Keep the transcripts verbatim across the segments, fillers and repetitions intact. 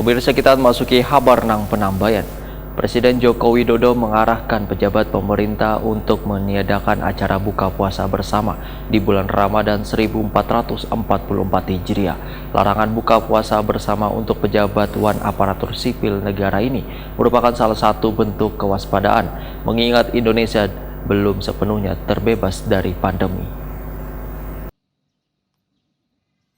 Pemirsa, kita masuki habar nang penambayan. Presiden Joko Widodo mengarahkan pejabat pemerintah untuk meniadakan acara buka puasa bersama di bulan Ramadan seribu empat ratus empat puluh empat Hijriah. Larangan buka puasa bersama untuk pejabat wan aparatur sipil negara ini merupakan salah satu bentuk kewaspadaan, mengingat Indonesia belum sepenuhnya terbebas dari pandemi.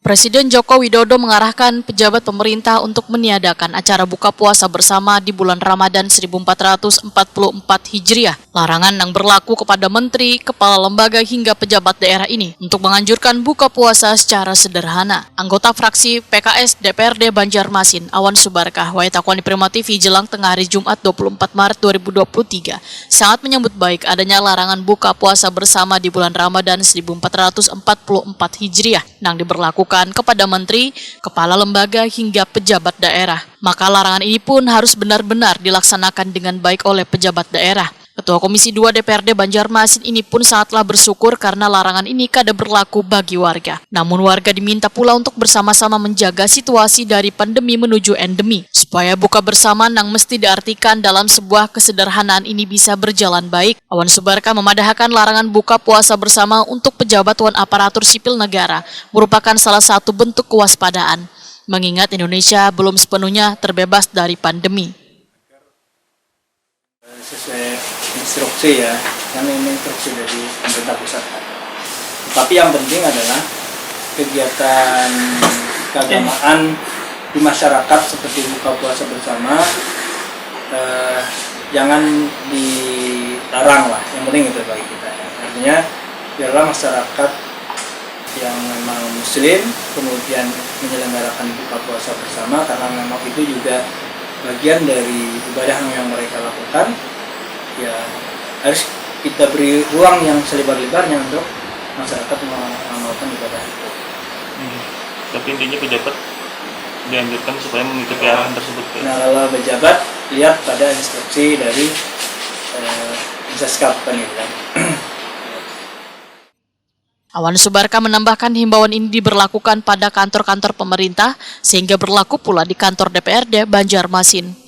Presiden Joko Widodo mengarahkan pejabat pemerintah untuk meniadakan acara buka puasa bersama di bulan Ramadan seribu empat ratus empat puluh empat Hijriah. Larangan yang berlaku kepada menteri, kepala lembaga hingga pejabat daerah ini untuk menganjurkan buka puasa secara sederhana. Anggota fraksi P K S D P R D Banjarmasin, Awan Subarkah, wayah takuan di Prima T V jelang tengah hari Jumat dua puluh empat Maret dua ribu dua puluh tiga, sangat menyambut baik adanya larangan buka puasa bersama di bulan Ramadan seribu empat ratus empat puluh empat Hijriah yang diberlakukan kepada menteri, kepala lembaga hingga pejabat daerah. Maka larangan ini pun harus benar-benar dilaksanakan dengan baik oleh pejabat daerah. Ketua Komisi dua D P R D Banjarmasin ini pun sangatlah bersyukur karena larangan ini kada berlaku bagi warga. Namun warga diminta pula untuk bersama-sama menjaga situasi dari pandemi menuju endemi, supaya buka bersama nang mesti diartikan dalam sebuah kesederhanaan ini bisa berjalan baik. Awan Subarkah memadahakan larangan buka puasa bersama untuk pejabat wan aparatur sipil negara merupakan salah satu bentuk kewaspadaan, mengingat Indonesia belum sepenuhnya terbebas dari pandemi. Sesuai instruksi ya, kan ini instruksi dari pemerintah pusat kan. Tapi yang penting adalah kegiatan keagamaan di masyarakat seperti buka puasa bersama eh, jangan dilarang lah, yang penting itu bagi kita ya. Artinya biarlah masyarakat yang memang muslim kemudian menyelenggarakan buka puasa bersama karena memang itu juga bagian dari ibadah yang mereka lakukan, ya harus kita beri ruang yang selebar-lebarnya untuk masyarakat mengamalkan ibadah itu. Hmm. Tapi intinya pejabat dianjurkan supaya mengikuti arahan tersebut. Ya? Nah, kalau pejabat lihat pada instruksi dari eh, Insaskab kan gitu kan. Awan Subarkah menambahkan himbauan ini diberlakukan pada kantor-kantor pemerintah sehingga berlaku pula di kantor D P R D Banjarmasin.